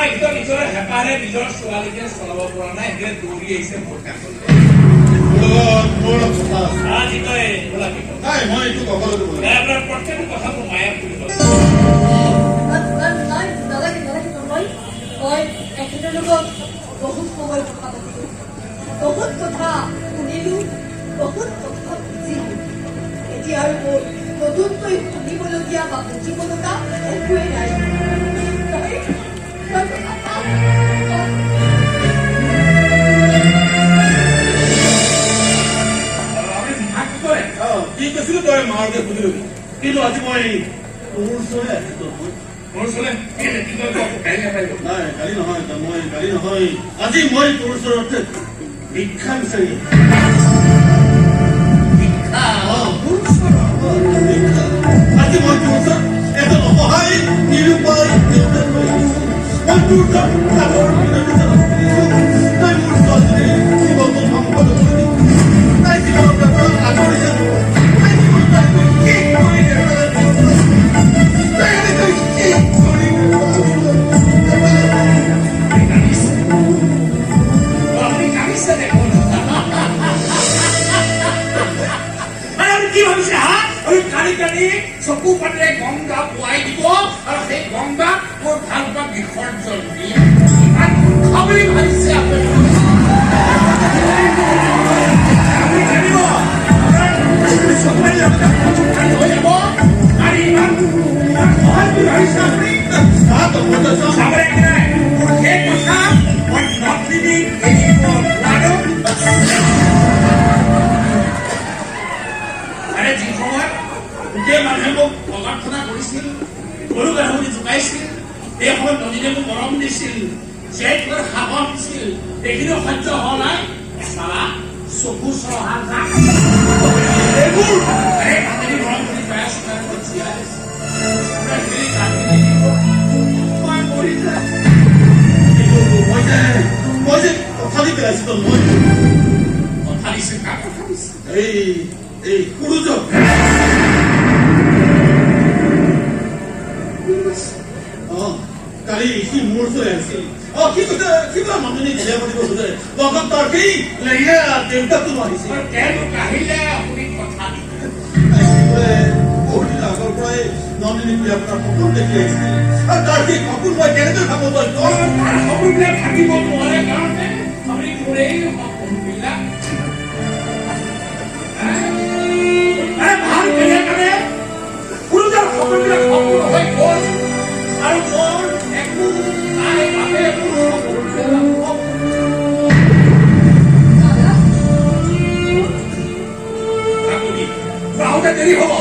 একদম নিজৰ হেঁপাহেৰে নিজৰ ছোৱালীকে চলাব পৰা নাই, সেইকাৰণে দৌৰি আহিছে মোৰ কাষলৈ। মোৰ লগত মোৰ অলপ কথা আছে। আজি তই ওলাবি। নাই, মই এইটো কবলৈ দিব নাই, আপোনাৰ প্ৰত্যেকটো কথা মোৰ মায়ে শুনিব। নাই, নালাগে, নালাগে তন্ময়। মই এখেতৰ লগত বহুত সময় কথা পাতিলো, বহুত কথা শুনিলো, বহুত কথা বুজিলো। এতিয়া আৰু মোৰ নতুনকৈ শুনিবলগীয়া বা বুজিব লগা একোৱেই নাই। তই তই কথা থাক। আপুনি মাক কি কৰে? অ, কি কৈছিলো, তই মাৰকে সুধিলো, কিন্তু আজি মই তোৰ ওচৰলৈ আহিছো তন্ময়। মোৰ ওচৰলৈ কেলে? কি কয়, কওক, গালি নাপাৰিব। নাই, গালি নহয় তন্ময়, গালি নহয়। আজি মই তোৰ ওচৰত ভিক্ষা বিচাৰি আহিছো। ভিক্ষা? অ। মোৰ ওচৰত? অ, ভিক্ষা। আজি মই তোৰ ওচৰত এজন অসহায় নিৰুপায় দেউতাক হৈ আহিছো। মই তোৰ ওচৰত কাতৰ মিনতি জনাইছো, তই মোৰ ছোৱালীজনীৰ জীৱনটো ধ্বংস নকৰিবি। তাই জীৱনৰ পৰা আঁতৰি যাব। তাই জীৱন তাই শেষ কৰি নেপেলাবি। তাই এনেকৈ শেষ কৰি নেপেলাবি। আপুনি কান্দিছে? অ, আপুনি কান্দিছে দেখোন। আৰে, আপুনি কি ভাবিছে হা? আপুনি কান্দি কান্দি চকু পানীৰে গংগা বোৱাই দিব আৰু সেই গংগা মোৰ ভাল পোৱা বিসৰ্জন দিয়ে, ইমান মূৰ্খ বুলি ভাবিছে আপুনি? আপুনি জানিব, আপোনাৰ চকু পানী পানী হৈ যাব। আৰু ইমান ইমান সহজ বুলি ভাবিছে আপুনি? চা তন্ময়, তই চা। চাবলৈ একো নাই। মোৰ সেই কথা মই নন্দিনীক এৰিব নোৱাৰো। আৰে, যি সময়ত গোটেই মানুহে মোক অভ্যৰ্থনা কৰিছিল, গৰু গাধ বুলি জোকাইছিল, সেই সময়ত নন্দিনীয়ে মোক মৰম দিছিল, জীয়াই থকাৰ সাহস দিছিল। এইখিনিও সহ্য হোৱা নাই। চালা চকু চৰহা যা। এইবোৰ আৰে, নন্দিনী মৰম কৰি পাই আছো কাৰণে মই জীয়াই আছো। আপোনাৰ সেই কান্দি নিদিব, মই মৰি যাম। কিন্তু মই যে কথা দি পেলাইছো তন্ময়। কথা দিছে? কাক কথা দিছে? এই এই সূৰুযক। অ, কালি সি মোৰ ওচৰলৈ আহিছিল। অ, সি কৈছে, সি বোলে নন্দিনীক বিয়া পাতিব খোজে। লগত তাৰ সেই লেঙেৰা দেউতাকটো আহিছিল। আৰু তেওঁলোক আহিলে আপুনি কথা দিলে? সি বোলে বহুত দিন আগৰ পৰাই নন্দিনীক বিয়া পতাৰ সপোন দেখি আহিছিল আৰু তাৰ সেই সপোন মই কেনেকৈ ভাঙো, তই ক? তাৰ সপোনবিলাক ভাঙিব নোৱাৰে কাৰণে আপুনি মোৰ এই সপোনবিলাক আৰে ভাল কেনে কাৰণে সূৰুযৰ সপোনবিলাক সপোন হৈ গ'ল আৰু মোৰ একো নাই বাবে মোৰ সপোনবিলাক সপোন। দাদা। কাকুতি, মোৰ আহোঁতে দেৰি হ'ব।